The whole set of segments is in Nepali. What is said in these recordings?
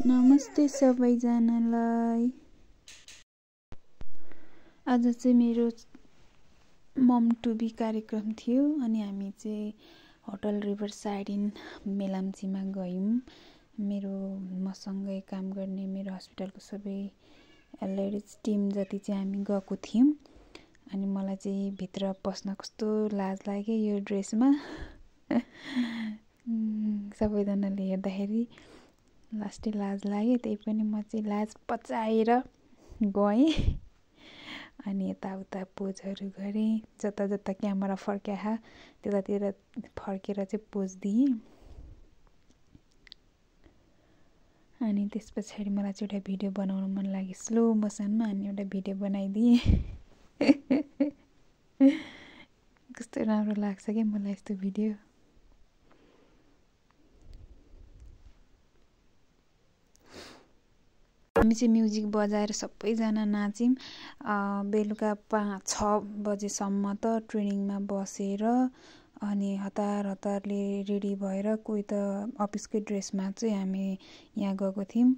नमस्ते सबैजनालाई। आज चाहिँ मेरो मम टु बी कार्यक्रम थियो अनि हामी चाहिँ होटल रिभर साइड इन मेलाम्चीमा गयौँ। मसँगै काम गर्ने मेरो हस्पिटलको सबै लेडिज टिम जति चाहिँ हामी गएको थियौँ। अनि मलाई चाहिँ भित्र पस्न कस्तो लाज लाग्यो यो ड्रेसमा। सबैजनाले हेर्दाखेरि लास्टै लाज लाग्यो, त्यही पनि म चाहिँ लाज पचाएर गएँ अनि यताउता पोजहरू गरेँ। जता जता क्यामेरा फर्क्या त्यतातिर फर्केर चाहिँ पोज दिएँ। अनि त्यस पछाडि मलाई चाहिँ एउटा भिडियो बनाउन मन लाग्यो स्लो मोसनमा, अनि एउटा भिडियो बनाइदिएँ। कस्तो राम्रो लाग्छ कि मलाई यस्तो भिडियो। हामी चाहिँ म्युजिक बजाएर सबैजना नाच्यौँ। बेलुका 5-6 बजेसम्म त ट्रेनिङमा बसेर अनि हतारले रेडी भएर कोही त अफिसकै ड्रेसमा चाहिँ हामी यहाँ गएको थियौँ।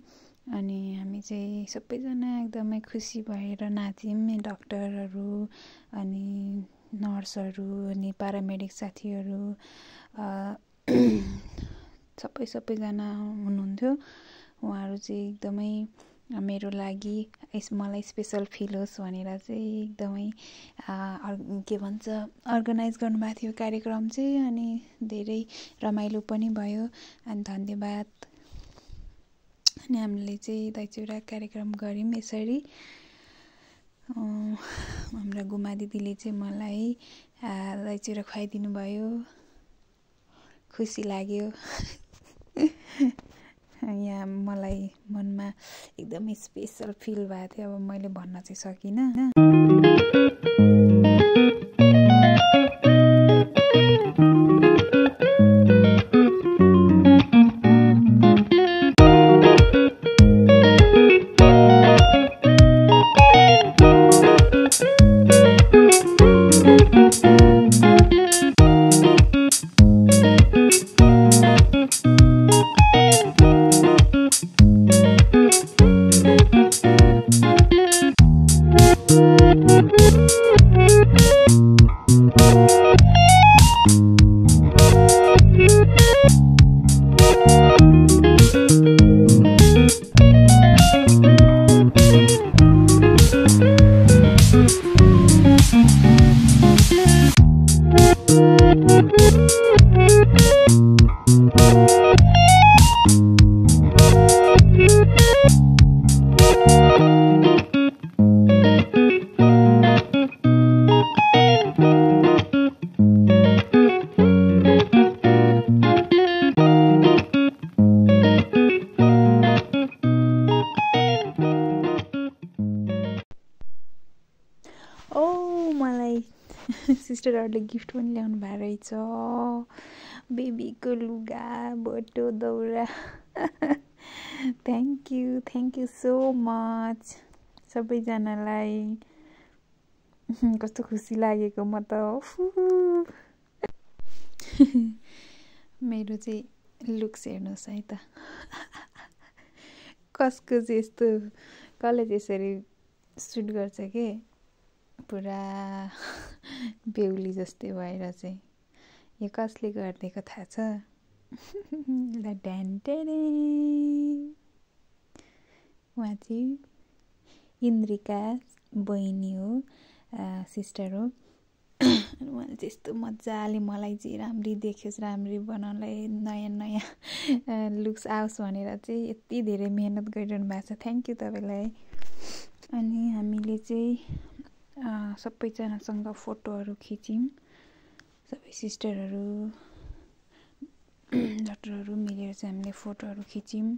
अनि हामी चाहिँ सबैजना एकदमै खुसी भएर नाच्यौँ। डाक्टरहरू अनि नर्सहरू अनि प्यारामेडिक साथीहरू सबैजना हुनुहुन्थ्यो। उहाँहरू चाहिँ एकदमै मेरो लागि मलाई स्पेसल फिल होस् भनेर चाहिँ एकदमै के भन्छ अर्गनाइज गर्नुभएको थियो कार्यक्रम चाहिँ। अनि धेरै रमाइलो पनि भयो अनि धन्यवाद। अनि हामीले चाहिँ दहीचिउरा कार्यक्रम गऱ्यौँ यसरी। हाम्रा गुमा दिदीले चाहिँ मलाई दहीचिउरा खुवाइदिनु भयो, खुसी लाग्यो। यहाँ मलाई मनमा एकदमै स्पेसल फिल भएको थियो। अब मैले भन्न चाहिँ सकिनँ। सिस्टरहरूले गिफ्ट पनि ल्याउनु भएको रहेछ। बेबीको लुगा, बोटो, दौरा। थ्याङ्क यू सो मच सबैजनालाई। कस्तो खुसी लागेको म त। मेरो चाहिँ लुक्स हेर्नुहोस् है त। कसको चाहिँ यस्तो कसले चाहिँ यसरी सुट गर्छ के, पुरा बेहुली जस्तै भएर चाहिँ। यो कसले गरिदिएको थाहा छ? ल ड्यान्टेडे। उहाँ चाहिँ इन्द्रिका बहिनी हो, सिस्टर हो। उहाँले चाहिँ यस्तो मजाले मलाई चाहिँ राम्री देखियोस्, राम्री बनाउनलाई, नयाँ लुक्स आओस् भनेर चाहिँ यति धेरै मेहनत गरिरहनु भएको छ। थ्याङ्क यू तपाईँलाई। अनि हामीले चाहिँ सबैजनासँग फोटोहरू खिच्यौँ। सबै सिस्टरहरू, डक्टरहरू मिलेर चाहिँ हामीले फोटोहरू खिच्यौँ।